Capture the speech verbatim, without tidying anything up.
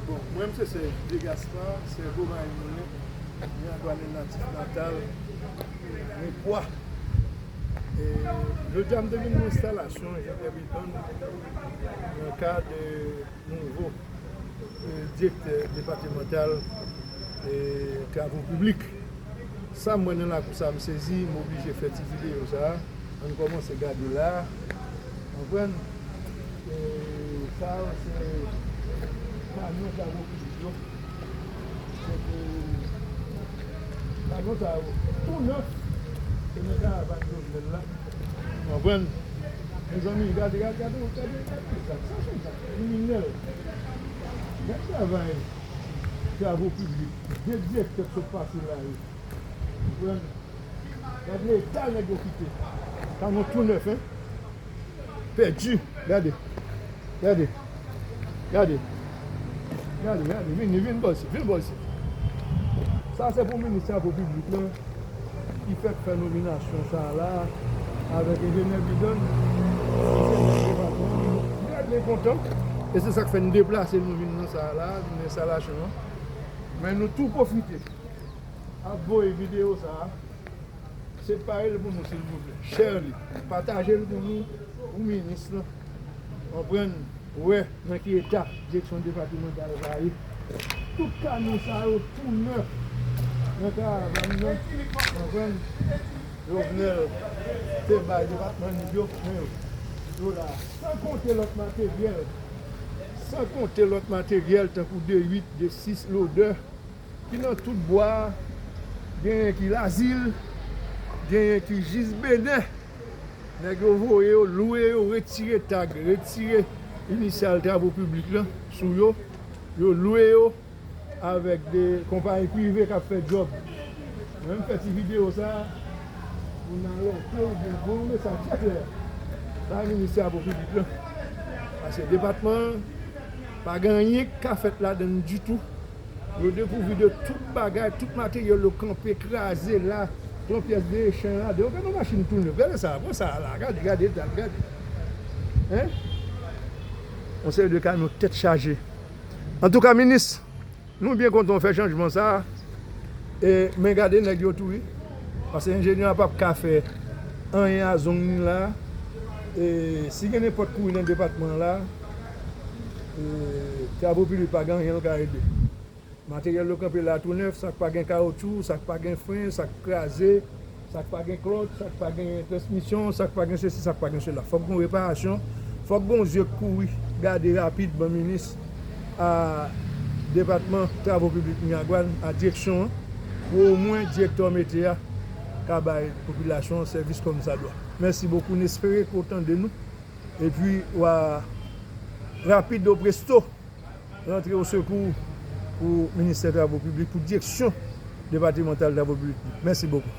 Mwen, m se Serge Degaspard, Sergo Marie Moulin, mwen Agwanen natif natal, mwen Pwa. E, jodi a, m te vin nan enstalasyon Jean-Pierre Breton nan kad nouvo, e, direktè depatimantal, e, travo piblik. Sa m wè nan lakou sa, m sezi, m oblije fè ti videyo sa a. Ann kòmanse gade la. Konprann? E, sa yo se kamyon travo piblik yo. Kote kamyon sa yo tou nèf, se nan karavàn Jovenel la. Konprann? Mezanmi, gade, gade, gade, gade, gade sa. Sa se sa, kriminèl. Gade travay travo piblik. De direktè k sot pase la yo. Konprann? Gade eta nèg yo kite. Kamyon tou nèf, en. Pèdi. Gade. Gade. Gade. Gade, gade. Vini, vin bò isit. Vin bò isit. Sa se pou minis travo piblik lan ki fèk fè nominasyon sa a la avèk enjenyè Bidon. Li trè byen kontan. E se sa k fè n deplase nou vin nan sa a la, vin nan enstalasyon an. Men nou tou pwofite ap voye videyo sa a. Separe l pou nou, silvouplè. Share li. Pataje l pou nou, pou minis lan. Konprann? Wè nan ki eta direksyon depatimantal sa ye. Tout kamyon sa yo tou nèf nan karavàn nan. Konprann? Jovenel te bay depatman li yo, men yo, yo la. San konte lòt materyèl. San konte lòt materyèl tankou de uit, de sis, lodè. Ki nan tout bwa a, genyen ki Lazil, genyen ki jis Benè. Nèg yo voye yo, lwe yo, retire tag, retire inisyal travo piblik lan sou yo. Yo lwe yo avèk de konpayi prive k ap fè djòb. Mwen, m fè ti videyo sa a pou n alète oubyen voye yon mesaj trè klè bay minis travo piblik lan. Paske depatman an pa gen anyen k ka fèt ladan l ditou. Yo depouvri de tout bagay, tout materyèl yo kanpe, kraze la, pran pyès de echanj ladan. Yo gen yon machin tou nèf. Gade sa, pran sa a la, gade, gade eta l, gade. Hein? Yon seri de kamyon tèt chaje. Antouka, minis, nou byen kontan w fè chanjman sa a. E, men gade nèg yo tou, wi. Paske enjenyè a p ap ka fè anyen a zong ni la. E, si gen nenpòt kouri nan depatman an la, e, travo piblik pa gen anyen l ka regle. Materyèl yo kanpe la tou nèf, sa k pa gen kawotchou, sa k pa gen fren, sa k kraze, sa k pa gen klòt, sa k pa gen transmisyon, sa k pa gen sesi, sa k pa gen sela. Fòk gon reparasyon, fòk gon zye k kouri gade rapid ban minis a depatman travo piblik Miragwàn, a direksyon an, pou omwen direktè mete a ka bay popilasyon an sèvis kòmsadwa. Mèsi bokou, n espere ke w tande nou, epi w a rapid o presto rantre o sekou pou Ministè Travo Piblik, pou Direksyon Depatimantal Travo Piblik. Mèsi bokou.